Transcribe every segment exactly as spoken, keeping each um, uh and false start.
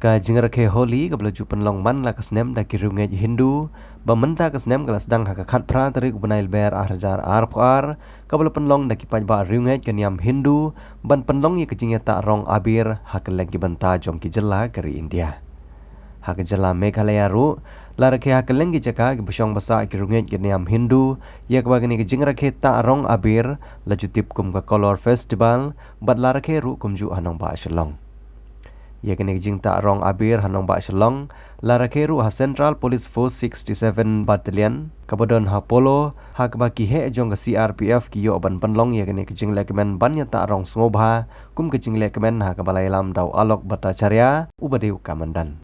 Ka jingrakhe Holi kaba la ju pynlong man la ka snem da ki riewngeit Hindu, ba mynta ka snem ka la sdang ha ka khatphra tarik u bnai Lber ar hajar arphew ar, kaba la pynlong da ki paidbah riewngeit ka niam Hindu, ban pynlong ïa ka jingïatah rong abir ha kylleng ki bynta jong ki jylla ka ri India. Ha ka jylla Meghalaya ruh, la rakhe ha kylleng ki jaka kiba shong basa ki riewngeit ka niam Hindu, ïa kaba kane ka jingrakhe tah rong abir, la ju tip kum ka Colour Festival, bad la rakhe ruh kumjuh ha nongbah Shillong. Ïa kane ka jingtah rong abir ha nongbah Shillong, la rakhe ruh ha Central Police Force sixty-seven Battalion, kaba don ha Polo, ha kaba ki heh jong ka C R P F ki ïoh ban pynlong ïa kane ka jinglehkmen ban ïatah rong sngewbha, kum ka jinglehkmen ha kaba la ïalam da u Alok Bhattacharya, uba dei u Commandant.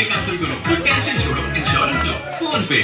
Cancel करो, तो टेंशन छोड़ो, इंश्योरेंस लो, फोन पे।